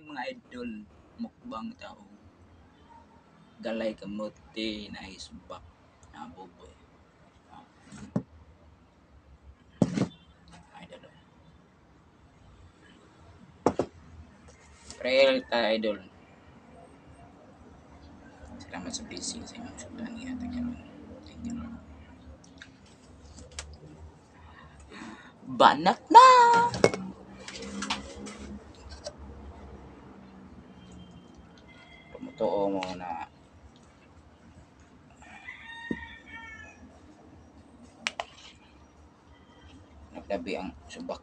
Morning, mga idol. Mukbang ta og galay kamote na subak na buboy. Ah. Idol. Prayer ta, idol. Salamat sa blessing sa inyong sudan niya karon. Thank you, Lord. Banat na! Tumutuo mo na naglabi ang subak.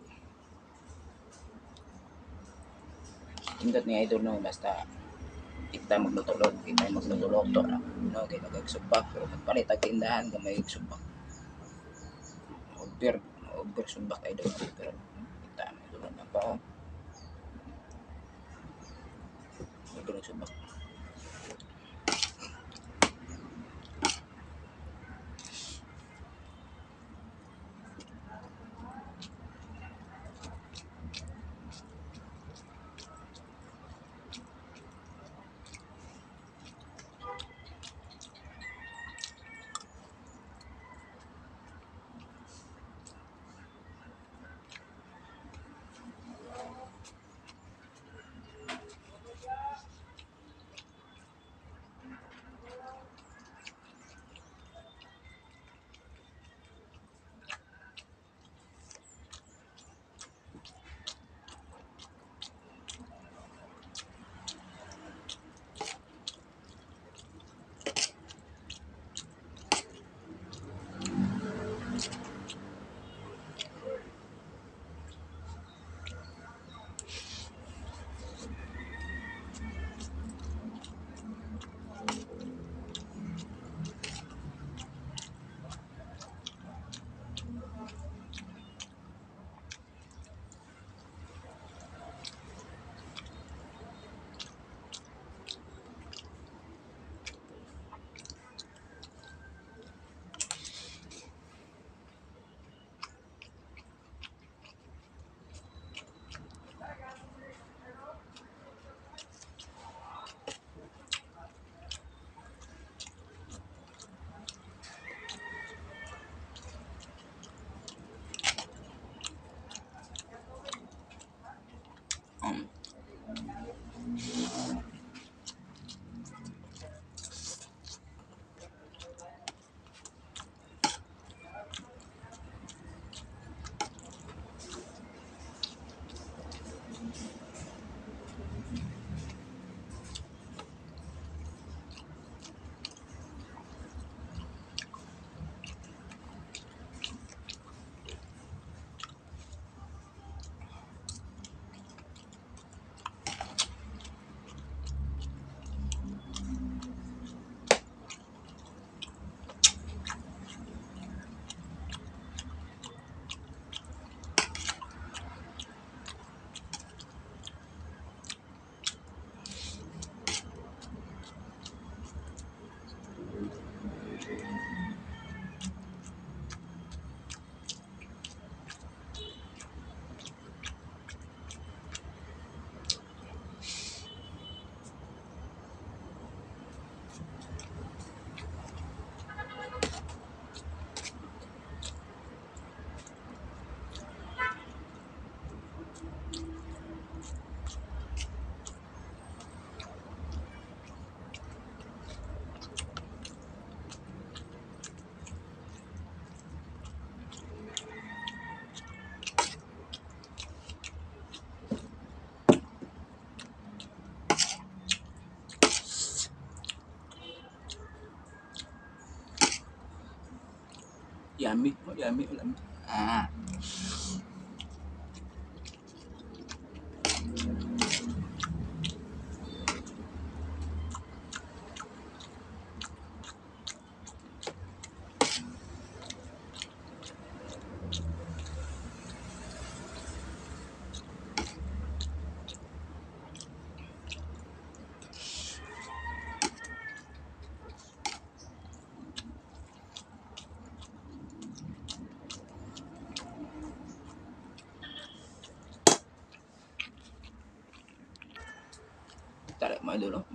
Indot ni idol, no, basta kita magluto-luto, kita magluto-luto na. No, kay nagagsubak pero magpalit ang tindahan gamay subak. Over, over subak, idol, pero kita may na pa. Over subak. Yummy, oh, yummy, yummy. Ah. Tara mga idol, oh.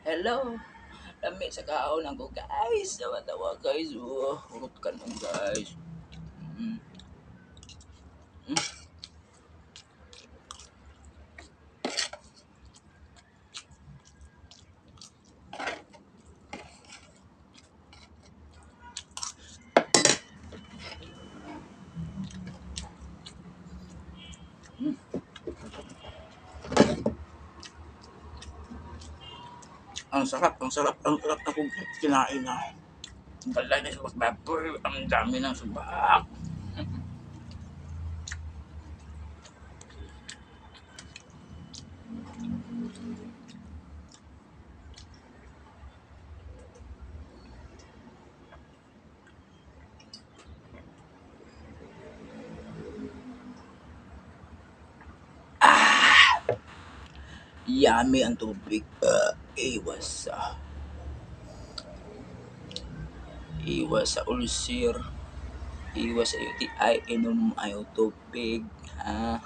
Hello. Lami sa kaon ako guys. Tawa-tawa guys. Oh, hurot ka nung guys. Ang sarap, ang sarap, ang sarap na kung kinain na. Galay na subak baboy. Ang dami ng subak. Yummy ang tubig. Iwas sa ulcer. Iwas sa UTI. Inom ayaw tubig. Ha?